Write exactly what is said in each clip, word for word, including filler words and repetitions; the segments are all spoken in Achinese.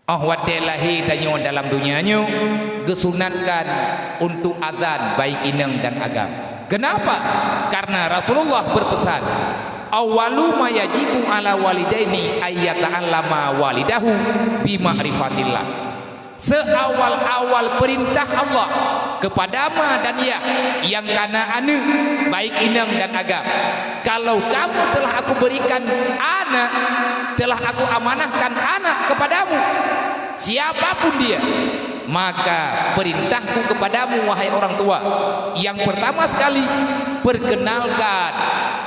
Óh watée lahé tanyoe dalam donya nyoe, geusunatkan untuk azan baik inong dan agam. Kenapa? Karena Rasulullah berpesan, "Awwalu ma yajibu ala walidaini ayyata'allama walidahu bi ma'rifatillah." Seawal-awal perintah Allah kepada ma dan yah nyang kana aneuëk, baik inong dan agam, "Kalau kamu telah Aku berikan anak, telah Aku amanahkan anak kepadamu, siapapun dia, maka perintahku kepadamu, wahai orang tua, yang pertama sekali, perkenalkan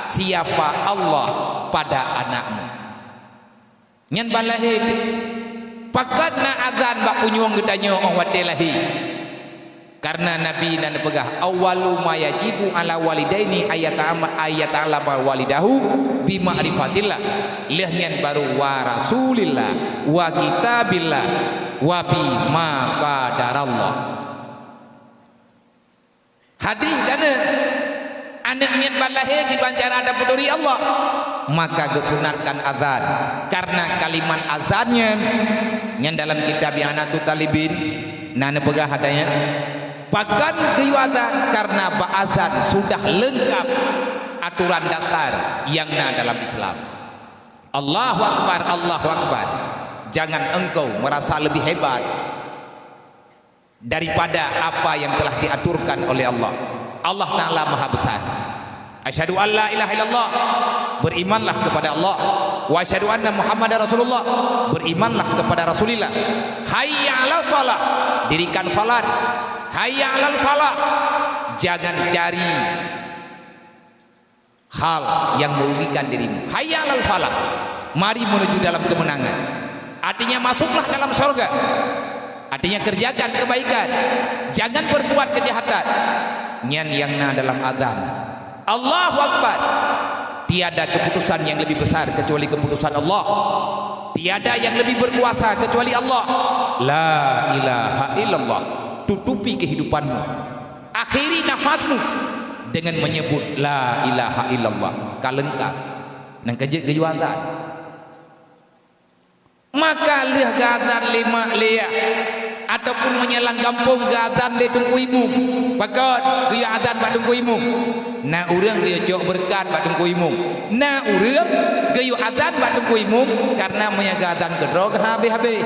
siapa Allah pada anakmu." Nyan ban lahé teuh. Pakon na azan bak punyueng geutanyoe óh watée lahé? Karena Nabi na neupeugah, "Awwalu ma yajibu ala walidaini ayyata'ama-, ayyata'allama walidahu bi ma'rifatillah." Lheueh nyan baru wa rasulillah, wa kitabillah, wa bi ma qadarallah. Hadih kana, aneuëk miet ban lahé kiban cara tapeuturi Allah, maka geusunatkan azan. Karena kalimat azan nyan, nyan dalam kitab I'anatut Thalibin na neupeugah hadanya, pakon geuyue azan? Karena bak azan sudah leungkab aturan dasar nyang na dalam Islam. Allahu Akbar, Allahu Akbar. Jangan engkau merasa lebih hebat daripada apa yang telah diaturkan oleh Allah. Allah Ta'ala Maha Besar. Asyhadu an la ilaha illallah, berimanlah kepada Allah. Wa asyhadu anna Muhammadar Rasulullah, berimanlah kepada Rasulillah. Hayya 'alas shalah, dirikan salat. Hayya 'alal falah, jangan cari hal yang merugikan dirimu. Hayya 'alal falah, mari menuju dalam kemenangan. Artinya, masuklah dalam sorga. Artinya, kerjakan kebaikan, jangan berbuat kejahatan. Nyan nyang na dalam azan. Allahu Akbar. Tiada keputusan yang lebih besar kecuali keputusan Allah. Tiada yang lebih berkuasa kecuali Allah. La ilaha illallah. Tutupi kehidupanmu. Akhiri nafasmu dengan menyebut la ilaha illallah. Ka leungkab. Nyan ka jeuet geuyue azan. Maka lheueh geuazan lé mak lé yah, ataupun meunyoe lam gampông geuazan lé teungku imum, pakon geuyue azan bak teungku imum? Na ureuëng geuyue cok beureukat bak teungku imum. Na ureuëng geuyue azan bak teungku imum karena meunyoe geuazan keudroe geuhabéh-habéh.